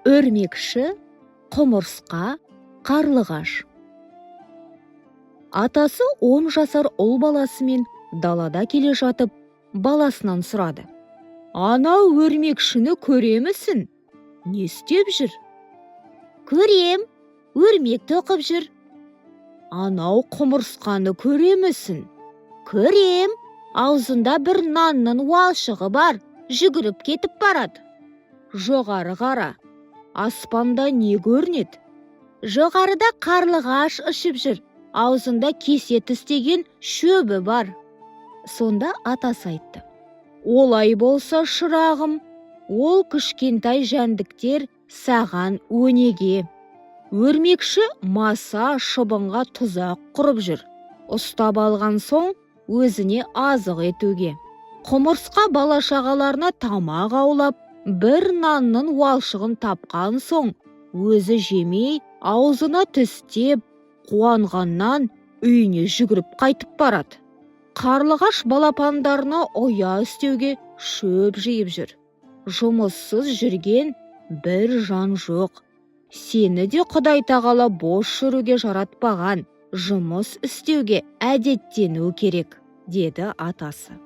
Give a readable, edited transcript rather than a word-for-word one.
Өрмекші, құмырсқа, қарлығаш. Атасы 10 жасар ұл баласымен далада келе жатып, баласынан сұрады: «Анау өрмекшіні көремісің? Не істеп жүр?» «Көрем, өрмек тоқып жүр». «Анау құмырсқаны көремісің?» «Көрем, аузында бір нанның уалшығы бар, жүгіріп кетіп барады». «Жоғары қара, аспанда не көрінеді?» «Жоғарыда қарлығаш ұшып жүр, аузында кесе тістеген шөбі бар». Сонда атасы айтты: «Олай болса, шырағым, ол кішкентай жәндіктер саған өнеге. Өрмекші маса шыбынға тұзақ құрып жүр, ұстап алған соң өзіне азық етуге. Құмырсқа бала шағаларына тамақ аулап, бір нанның уалшығын тапқан соң, өзі жемей, аузына тістеп, қуанғаннан үйіне жүгіріп қайтып барады. Қарлығаш балапандарына ұя істеуге шөп жиып жүр. Жұмыссыз жүрген бір жан жоқ. Сені де Құдай тағала бос жүруге жаратпаған, жұмыс істеуге әдеттену керек», – деді атасы.